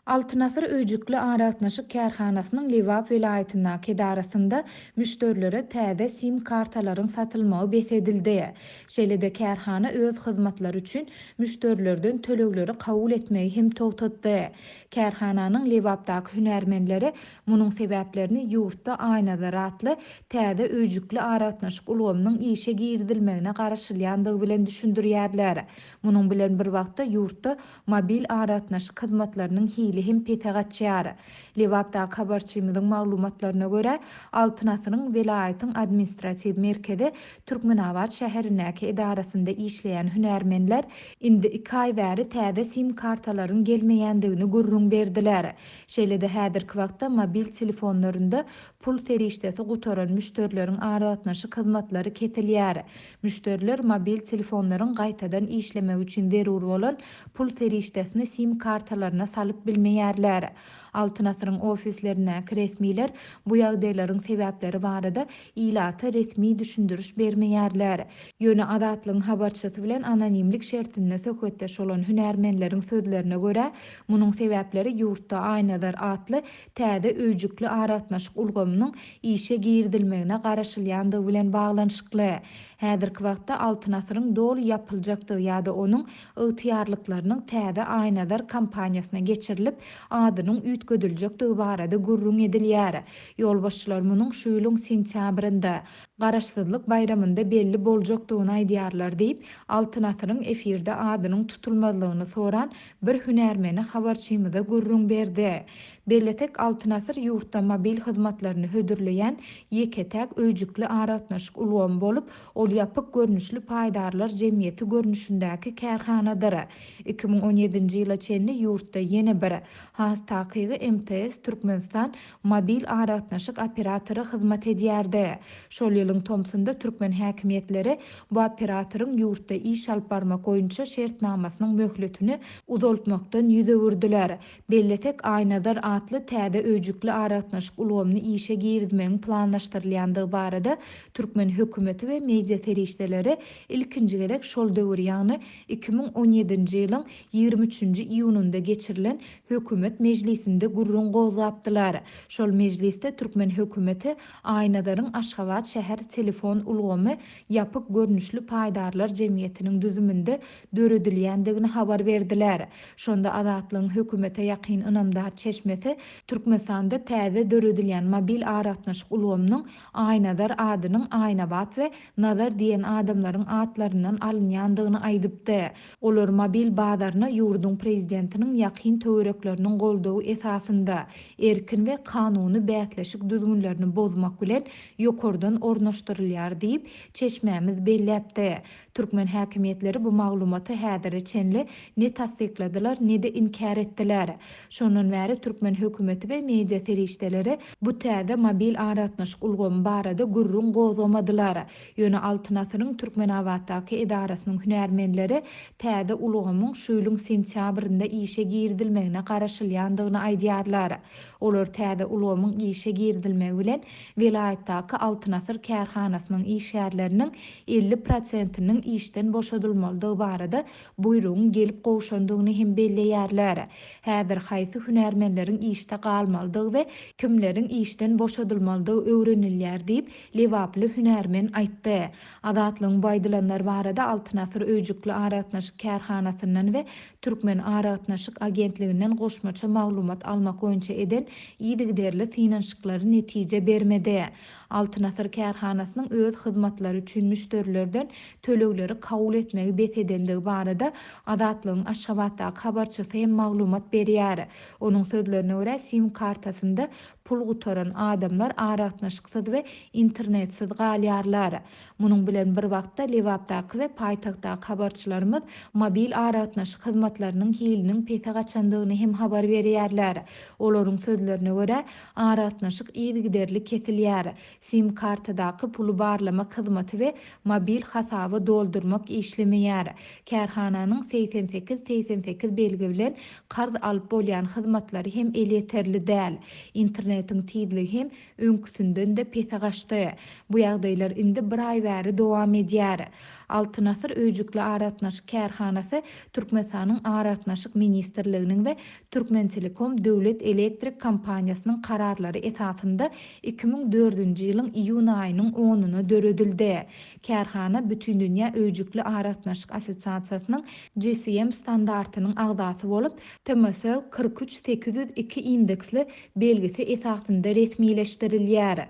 Altyn asyr öýjükli aragatnaşyk kärhanasynyň Lebap welaýatyndaky edarasynda müşderilere täze sim kartalaryň satylmagy bes edildi. Şeýle-de kärhana öz hyzmatlary üçin müşderilerden tölegleri kabul etmegi hem togtatdy. Kärhananyň Lebapdaky hünärmenleri munuň sebäplerini ýurtda Aýnazar atly täze öýjükli aragatnaşyk ulgamynyň işe girizilmegine garaşylýandygy bilen düşündirýärler. Munuň bilen bir wagtda ýurtda Mobil aragatnaşyk hyzmatlarynyň hili hem pese gaçýar. Lebapdaky habarçymyzyň maglumatlaryna görä, Altyn asyryň welaýatyň administratiw merkezi Türkmenabat şäherindäki edarasynda işleýän hünärmenler indi iki aý bäri täze sim kartalaryň gelmeýändigini gürrüň berdiler. Şeýle-de häzirki wagtda mobil telefonlarynda pul serişdesi gutaran müşderileriň aragatnaşyk hyzmatlary kesilýär. Müşderiler mobil telefonlaryň gaýtadan işlemegi üçin zerur bolan pul serişdesini sim kartalaryna salyp bilmeýärler. Altyn asyryň ofislerindäki resmiler bu ýagdaýlaryň sebäpleri barada ilata resmi düşündiriş bermeýärler. Ýöne Azatlygyň habarçysy bilen anonimlik şertinde söhbetdeş bolan hünärmenleriň sözlerine görä, munuň sebäpleri ýurtda Aýnazar atly täze öýjükli aragatnaşyk ulgamynyň işe girizilmegine garaşylýandygy bilen baglanyşykly. Häzirki wagtda Altyn asyryň doly ýapyljakdygy ýa-da onuň ygtyýarlyklarynyň täze Aýnazar kompaniýasyna geçirilip, adynyň üýtgediljekdigi barada gürrüň edilýär. Ýolbaşçylar munuň şu ýylyň sentýabrynda, Garaşsyzlyk baýramynda belli boljakdygyny aýdýarlar diýip, Altyn asyryň efirde adynyň tutulmazlygyny soran bir hünärmeni habarçymyza gürrüň berdi. Bellesek, Altyn asyr ýurtda mobil hyzmatlaryny hödürleýän ýeke-täk öýjükli aragatnaşyk ulgamy bolup, ol ýapyk görnüşli paýdarlar jemgyýeti görnüşindäki kärhanadyr. 2017-nji ýyla çenli ýurtda ýene bir, has takygy MTS Türkmenistan mobil aragatnaşyk operatory hyzmat edýärdi. Şol ýylyň tomsunda türkmen häkimiýetleri bu operatoryň ýurtda iş alyp barmak boýunça şertnamasynyň möhletini uzaltmakdan ýüz öwürdiler. Bellesek, Aýnazar atly täze öýjükli aragatnaşyk ulgamyny işe girizmegiň planlaşdyrylýandygy barada türkmen hökümeti we media serişdeleri ilkinji gezek şol döwür, ýagny 2017-nji ýylyň 23-nji iýunynda geçirilen hökümet mejlisinde gürrüň gozgapdylar. Şol mejlisde türkmen hökümeti Aýnazaryň Aşgabat şäher telefon ulgamy ýapyk görnüşli paýdarlar jemgyýetiniň düzüminde döredilýändigini habar berdiler. Şonda Azatlygyň hökümete ýakyn ynamdar çeşmesi Türkmenistanda täze döredilýän mobil aragatnaşyk ulgamynyň Aýnazar adynyň Aýnabat we Nazar diýen adamlaryň atlaryndan alynýandygyny aýdypdy. Olar mobil bazaryna ýurduň prezidentiniň ýakyn töwerekleriniň goldawy esasynda, erkin we kanuny bäsleşik düzgünlerini bozmak bilen ýokardan ornaşdyrylýar diýip, çeşmämiz belläpdi. Türkmen häkimiýetleri bu maglumaty häzire çenli ne tassykladylar, ne-de inkär etdiler. Şondan bäri türkmen hökümeti we media serişdeleri bu täze mobil aragatnaşyk ulgamy barada gürrüň gozgamadylar. Ýöne Altyn asyryň Türkmenabatdaky edarasynyň hünärmenleri täze ulgamyň şu ýylyň sentýabrynda işe girizilmegine garaşylýandygyny aýdýarlar. Olar täze ulgamyň işe girizilmegi bilen welaýatdaky Altyn asyr kärhanasynyň işgärleriniň 50 prosentiniň işden boşadylmalydygy barada buýrugyň gelip gowşandygyny hem belleýärler. Häzir haýsy hünärmenleriň işde galmalydygy we kimleriň işden boşadylmalydygy öwrenilýär diýip, lebaply hünärmen aýtdy. Azatlygyň bu aýdylanlar barada Altyn asyr öýjükli aragatnaşyk kärhanasyndan we Türkmen aragatnaşyk agentliginden goşmaça maglumat almak boýunça eden yzygiderli synanyşyklary netije bermedi. Altyn asyr kärhanasynyň öz hyzmatlary üçin müşderilerden tölegleri kabul etmegi bes edendigi barada Azatlygyň Aşgabatdaky habarçysy hem maglumat berýär. Onuň sözlerine görä, sim kartasynda pul gutaran adamlar aragatnaşyksyz we internetsiz galýarlar. Munuň bilen bir wagtda, Lebapdaky we paýtagtdaky habarçylarymyz mobil aragatnaşyk hyzmatlarynyň hiliniň pese gaçandygyny hem habar berýärler. Olaryň sözlerine görä, aragatnaşyk yzygiderli kesilýär. Sim kartadaky puly barlamak hyzmaty we mobil hasaby doldurmak işlemeýär. Kärhananyň 88 88 belgi bilen karz alyp bolýan hyzmatlary hem elýeterli däl. Internetiň tizligi hem öňküsinden-de pese gaçdy. Bu ýagdaýlar indi bir aý bäri dowam edýär. Altyn asyr öýjükli aragatnaşyk kärhanasy Türkmenistanyň Aragatnaşyk ministrliginiň we Türkmentelekom döwlet elektrik kompaniýasynyň kararlary esasynda 2004-nji ýylyň iýun aýynyň onuna döredildi. Kärhana Bütindünýä öýjükli aragatnaşyk assosiasiýasynyň GSM standartynyň agzasy bolup, TMSL 43 802 indeksli belgisi esasynda resmileşdirilýär.